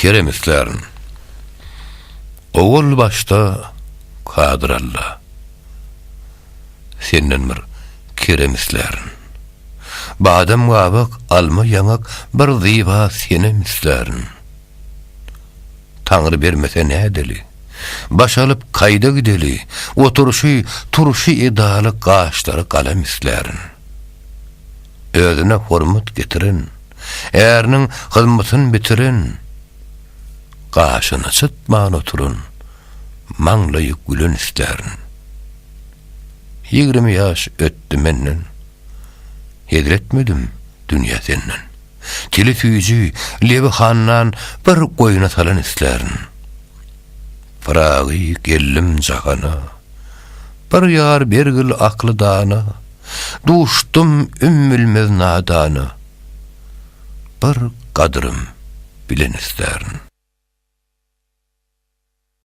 kerem islärin. Owal başda Kadyr Alla, Senden bir kerem islärin. Badam gabak, alma ýaňak, bir zyba senem islärin. Taňry bermese nädeli? Baş alyp kaýda gideli? Oturyşy, turşy edaly gaşlary galam islärin. Özüne hormat getiren, äriniň hyzmatyn bitiren, gaşyny çytman oturan, maňlaýy gülen islärin. 20 ýaş ötdi menden, hezil etmedim dünýä senden. Tili süýji, lebi handan bir goýna salan islärin. Pyragy geldim jahana, Bir ýar bergil akly dana, Duşdum üm bilmez nadana, Bir gadrym bilen islärin.